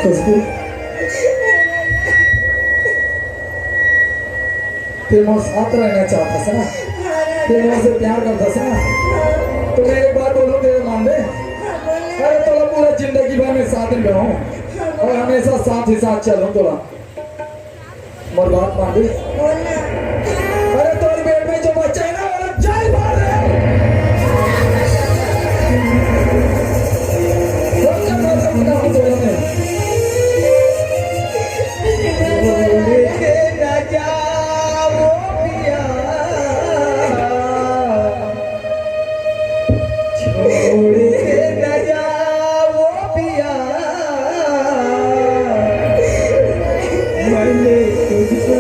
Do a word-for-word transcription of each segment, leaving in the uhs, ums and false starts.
खुशबू, ते मोर साथ रहना चाहत हस ना, ते मोर से प्यार करत हस ना, तो मैं एक बात बोलूं, ते मान ले। अरे, तोला पूरा जिंदगी भर मैं साथ में रहूं और हमेशा साथ ही साथ चलूं तोला। मोर बात मान ले। बोल ना। अरे, तोर पेट में जो बच्चा है ना, वो जय बोल रहे। वो क्या मतलब ना हो तो छोड़ के ना जाओ पिया, छोड़ के ना जाओ पिया, मैंने तुझको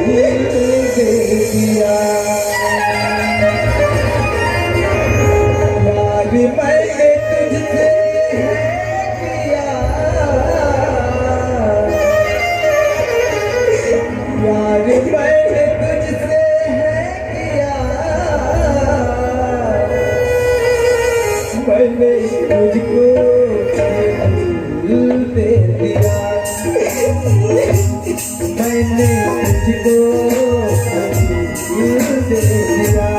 दिल दे दिया। प्यार मैंने तुझसे है किया, प्यार मैंने तुझसे है किया, मैंने तुझको दिल दे दिया, मैंने तुझको दिल दे दिया।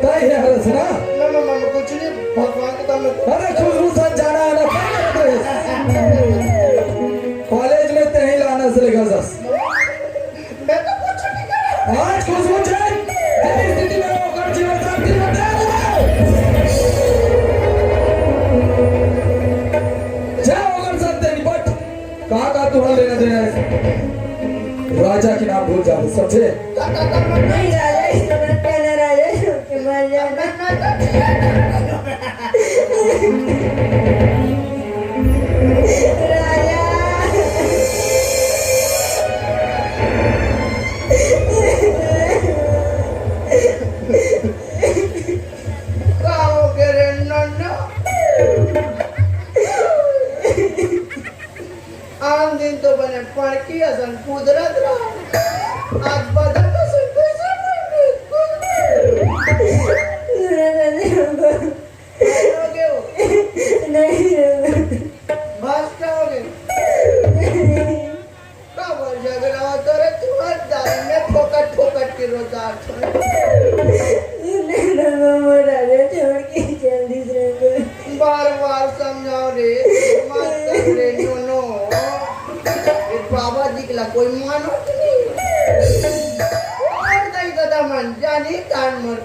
ताई है हरस ना? ना, ना, ना, कुछ नहीं, भगवान के सामने। अरे, खुशबू साथ जाना है ना, क्या करत रहे? कॉलेज में तेही लानस लेगा सस। मैं तो कुछ नहीं करा। आज खुशबू जाए, तेरी स्थिति में ओकर जीवन साथी बता दो। जा ओकर साथ तेरी बट। का, का तुहर लेना देना है? राजा के नाम भूल जाबे, समझे? नहीं राजा, इस तरह कहना राजा, के मर जाना। राजा। का हो गए रे नन्ना? आन दिन तो बने पड़की असन कुदरत रहा, आज बदन तो सुन कैसे हो गए हो? नहीं। बस का हो गए? काबर झगड़ा होता रे? तू हर दाल में फोकट फोकट के रोता। नहीं, नहीं, नहीं, राजा छोड़ के जल्दी से। बार बार समझाओ रे, मत कर रे नोनो। ए बाबा जी के ला कोई मानो कि नहीं? और नहीं दादा मन जानी तान मर।